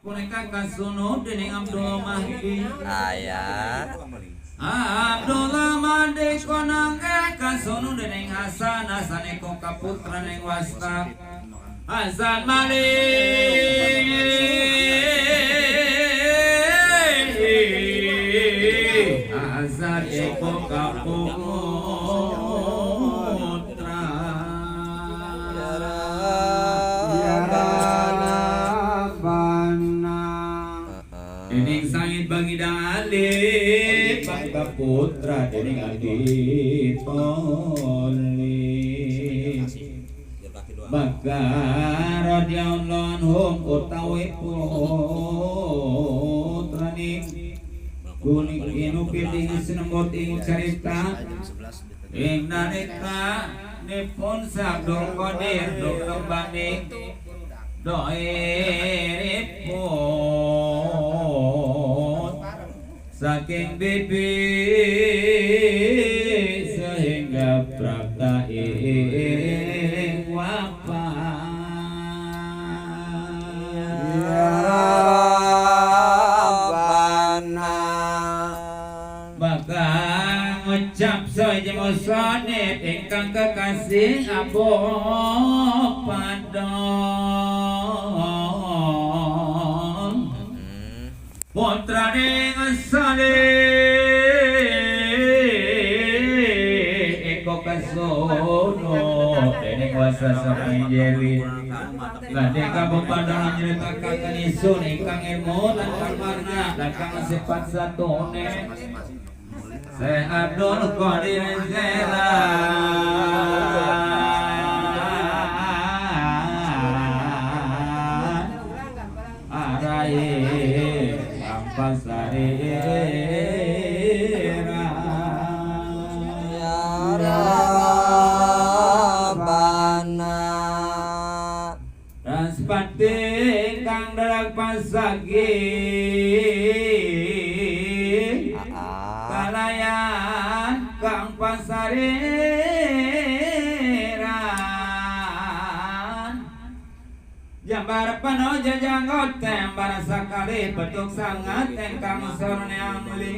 Punika kasunu dening Abdul Mahdi. Aya. Abdullah Mahdi konange kasunu dening Hasan, Hasan eko kaputra ning wasta Hasan Malik. Hasan eko kaputra. Ya Rabbana. Dening sangit bangidang alif bangga putra dening Abi Thalib. Maka radhiyallahu anhum utawi putrane kuning inupit ing sinembut ing carita ing nalika nipun Abdul Qadir duk doiripun saking bibi sehingga prapta ing wafat. Ya Rabbana. Maka ngucap saja musonib ingkang kekasih Abu Padon putrane Saleh eko kasono dening wasa sapanjeli lan kamu padang nyritakaken isun ingkang ilmu lan kang warna lan kang sifat satune Syekh Abdul Qadir Jailani arai pasarira. Ya Rabbana. Raspati kang dalang pasagi kalayan kang pasariran jambar pano jajanggot tembar sakali bentuk sangat engkang sorne amli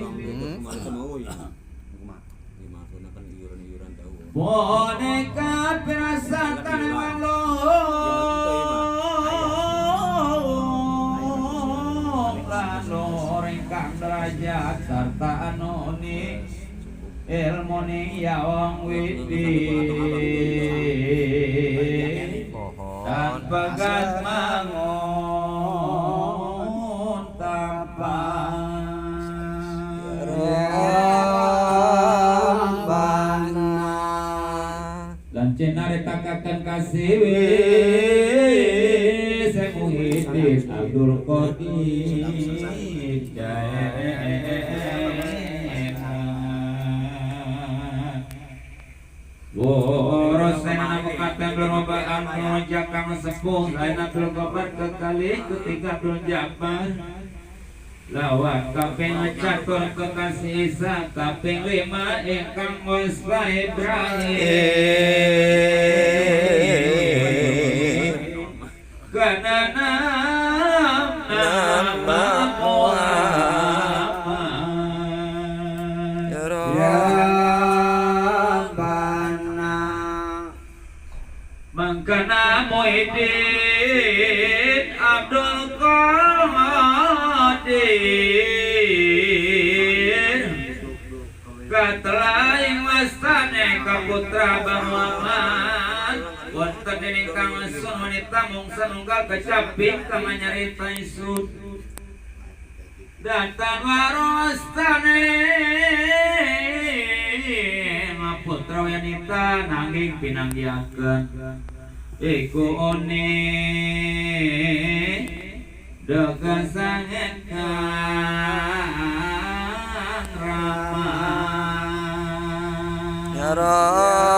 boneka pirasatan wang long lan lor ingkang derajat sarta anoni ilmune ya wong widi dan bagas mangun tapan. Rabbana. Lan cenaretakan kasiwi Syekh Muhyiddin Abdul Qadir Jailani. Borosena mukatem berobaan kang sepuh lain Abdul Qabar kekali ketiga Abdul Jabbar lawat kaping catur kekasih Isa kaping lima ingkang Musa Ibrahim kana nama Muhammad. Ya Ya Rabbana. Mangkana Muhyiddin Abdul Qadir katela ing wastane kaputra Bang Muhammad wonten dening kang sun wanita mung sanunggal kecaping kang nyarita isun datan warostane putra wanita nanging pinanggihaken iku one dekesangen kang Rama. Ya Rabbana.